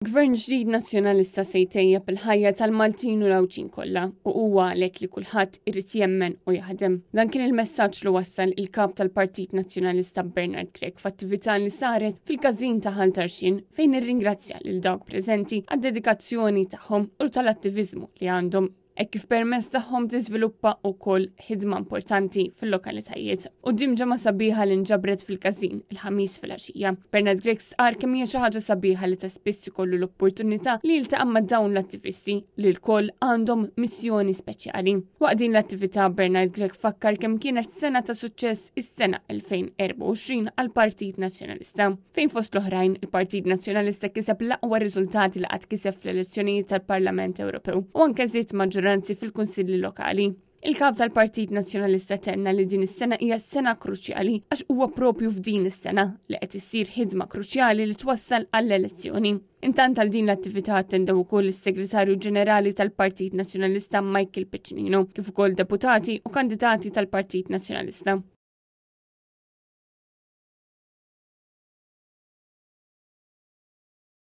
Gvern ġdid Nazzjonalista se jtejjeb il-ħajja tal-Maltin u l-Għawdxin kollha u huwa għalhekk li kulħadd irid jemmen u jaħdem. Dan kien il-messaġġ li wassal il-Kap tal-Partit Nazzjonalista Bernard Grech f'attività li saret fil-każin ta' Ħal Tarxien fejn irringrazzja lil dawk preżenti għad-dedikazzjoni tagħhom u tal-attiviżmu li għandhom hekk kif permezz tagħhom tiżviluppa wkoll ħidma importanti fil-lokalitajiet. Quddiem ġemgħa sabiħa li nġabret fil-każin il-Ħamis filgħaxija. Bernard Grech stqarr kemm hija xi ħaġa sabiħa li ta' spiss ikollu l-opportunità li jiltaqa' ma' dawn l-attivisti li lkoll għandhom missjoni speċjali. Waqt din l-attività Bernard Grech fakkar kemm kienet sena ta' suċċess is-sena 2024 għall-Partit Nazzjonalista. Fejn fost l-oħrajn il-Partit Nazzjonalista kiseb l-aqwa riżultati li qatt kiseb fl-elezzjonijiet tal-Parlament Ewropew u anke żied maġġoranzi fil-kunsilli lokali. Il-kap tal-Partit Nazzjonalista tenna li din is-sena hija sena kruċjali għax huwa propju f'din is-sena li qed issir ħidma kruċjali li twassal għall-elezzjoni. Intant għal din l-attività attendew ukoll is-Segretarju Ġenerali tal-Partit Nazzjonalista Michael Piccinino, kif ukoll deputati u kandidati tal-Partit Nazzjonalista.